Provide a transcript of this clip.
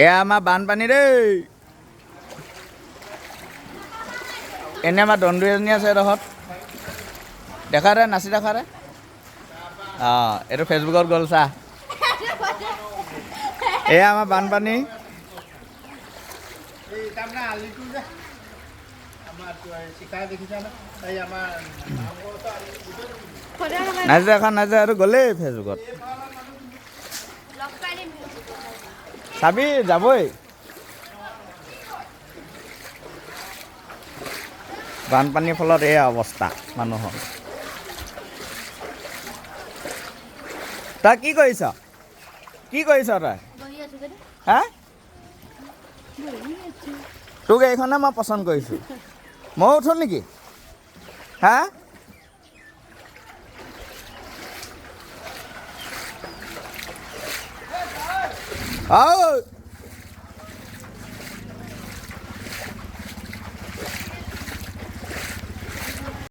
এয়া আমাৰ বানপানী দেই। এনে আমাৰ দন্দু এজনী আছে এডোখৰত, দেখা দে, নাচি দেখা দে। অঁ, এইটো ফেচবুকত গ'ল চা। এয়া আমাৰ বানপানী। নাচি দেখা, নাচি আৰু গ'লেই ফেচবুকত। চাবি যাবই। বানপানীৰ ফলত এয়া অৱস্থা মানুহৰ। তই কি কৰিছ? কি কৰিছ তই? হা, তোক এইখনে মই পচন্দ কৰিছোঁ। ময়ো উঠো নেকি? হা, ঔ।